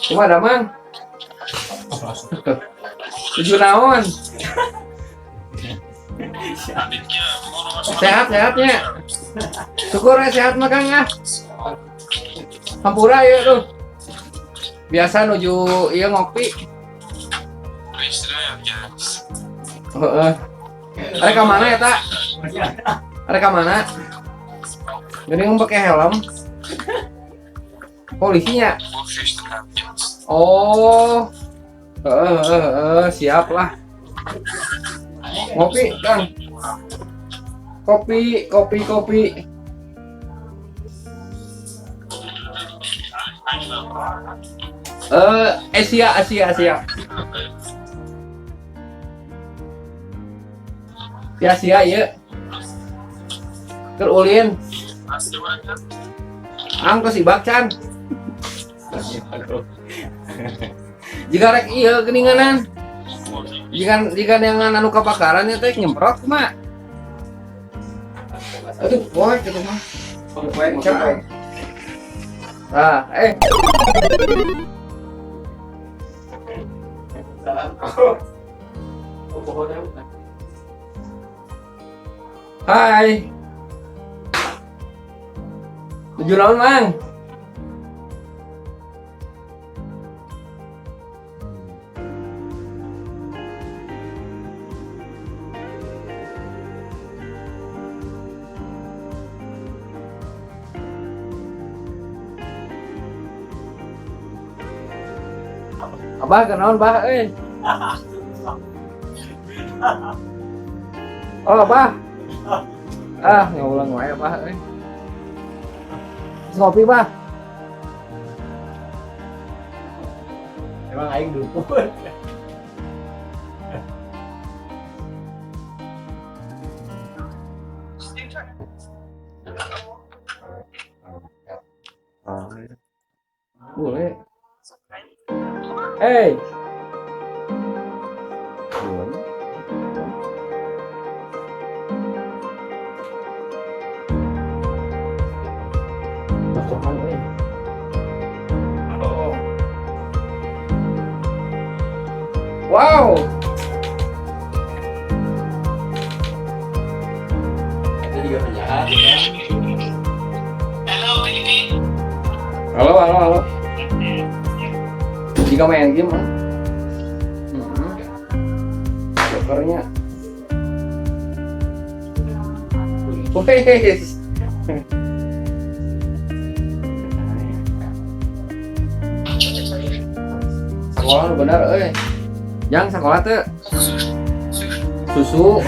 Kumaha damang? Tujuh naon? Sehat sehatnya. Syukur ya sehat mah Kang ah. Hampura ya tuh. Biasa nuju ieu ngopi. Heeh. Arek ka mana eta? Arek ka mana? Geuning pakai helm. Polisinya. Oh. Heeh, heeh, heeh, siap lah. Ngopi, Kang. Kopi, kopi, kopi. Asia, Asia, Asia. Ya, Asia, ya. Keur ulin. Ang tos ibak can. Jika rek ieu geuninganan. Jika yang anu kapakaran ya teh nyemprot mah. Aduh, poek gitu mah. Poek can. Ah, eh. Hai. Tujuh naon, Mang? Abah kenaon bah euy? Oh, Abah. Ah, ngaulang wae Abah euy. Terus ngopi, Bah. Emang aing dukun. Boleh. Hey. Boleh. Masakan euy. Oh. Wow. Itu juga penjahat ya. Halo, halo, halo. Jika main game, mah. Jokernya. Wes. Sekolah bener euy. Jang sekolah teu. Susu,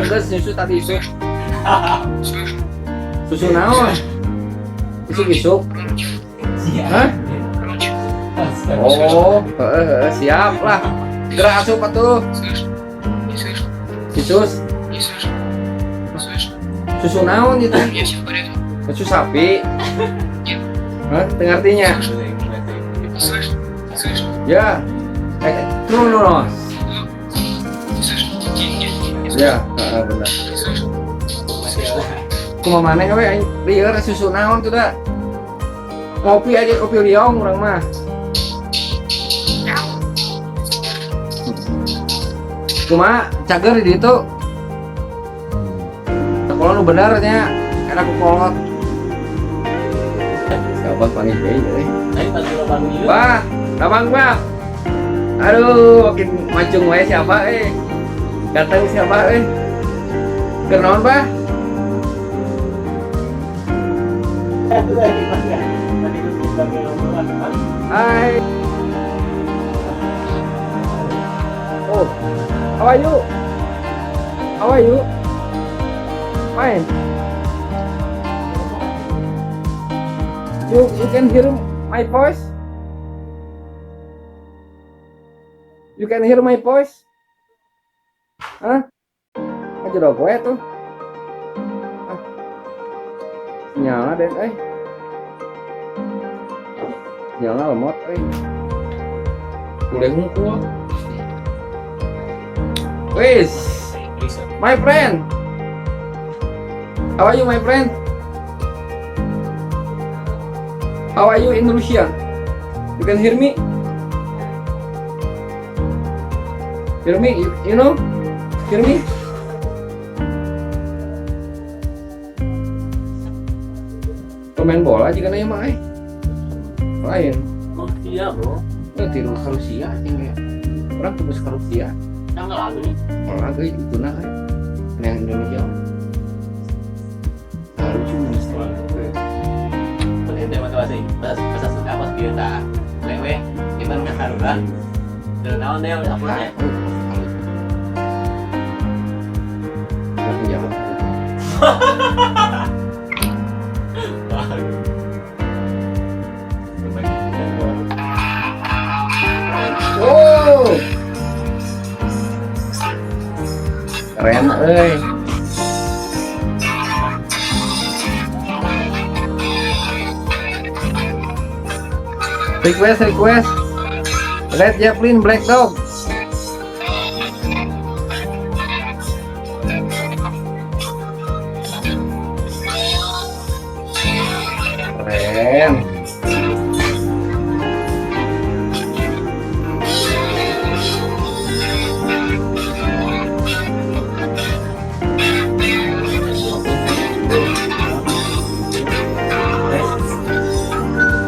geus susu tadi isuk. Susu naon? Isuk-isuk. Hah? Oh, heeh, heeh, siap lah. Gerak asup atuh. Susus. Susu naon itu? Susu sapi. Hah, teu ngartinya? Ya. Turun. Ya, heeh, benar. Kumaha maneh we aing lieur susu naon tuh da? Kopi aja kopi liong urang mah. Kumaha cager di ditu? Sekolah nu bener nya, enak ku kolot. Siapa panggil deui euy. Bah, damang bah. Aduh, makin macung wae siapa euy. Datang siapa euy? Keur naon bah? Hai. Oh, how are you? How are you? Fine. You can hear my voice? You can hear my voice? Hah? Aja dong gue tuh. Ah. Sinyalnya den euy. Sinyalnya lemot euy. Boleh ngumpul. Wis, my friend. How are you, my friend? How are you in Russia? You can hear me? Hear me? You know? Hear me? Pemain bola juga nanya mah eh. Lain. Rusia, bro. Eh, tiru ke Rusia tinggal. Orang tembus ke Rusia. Tanggal lalu nih. Orang euy itu nah euy. Yang Indonesia. Nah, lucu mesti. Boleh teh bahasa bahasa bahasa Sunda pas kieu tah. We kita nu karuan. Dan naon teh udah upload ya. Aku jawab. Oh. Keren euy. Request request. Led Zeppelin Black Dog. Keren.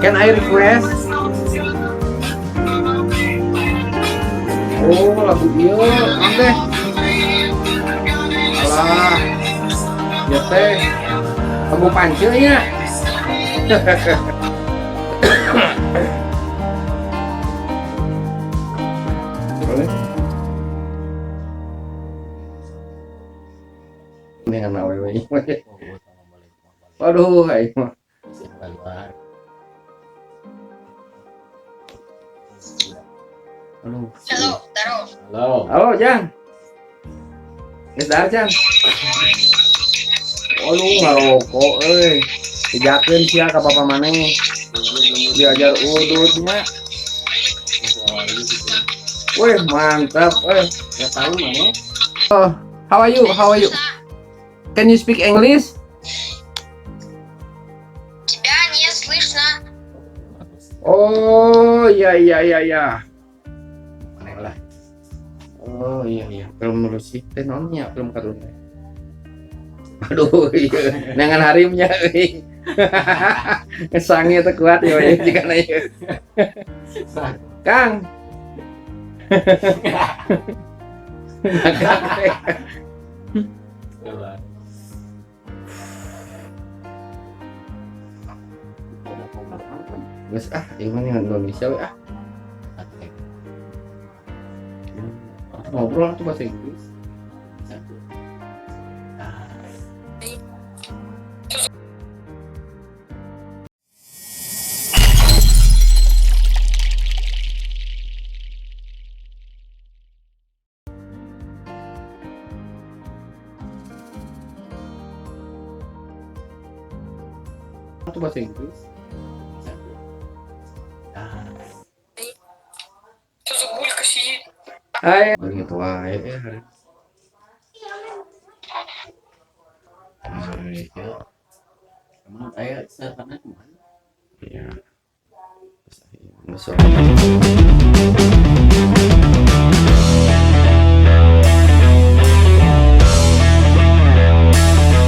Can I request? Oh, lagu ieu, naon teh? Alah. Ya teh. Lagu pance nya. Boleh. Dengan awewe. Waduh, aing mah. Aduh. Halo, taruh. Halo. Halo, Jang. Geus dahar, Jang. Waduh, ngarokok euy. Dijakeun sia ka bapa maneh. Diajar udut nya. Wih, mantap euy. Gak tahu mana? Oh, how are you? How are you? Can you speak English? Тебя не слышно. Oh, iya iya iya iya. Mana lah? Oh iya iya, film Rusia teh naonnya film kartun teh. Aduh, iya. Nangan harimnya euy. Sange teh kuat ya we jigana ieu. Kang. Geus ah, ieu mah Indonesia we ah. Ngobrol tuh bahasa Inggris. Tuh bahasa Inggris. Что за гулька сидит? Hai. Gitu wae eh hari. Indonesia. Emang aya serverna kumaha? Iya. Masuk.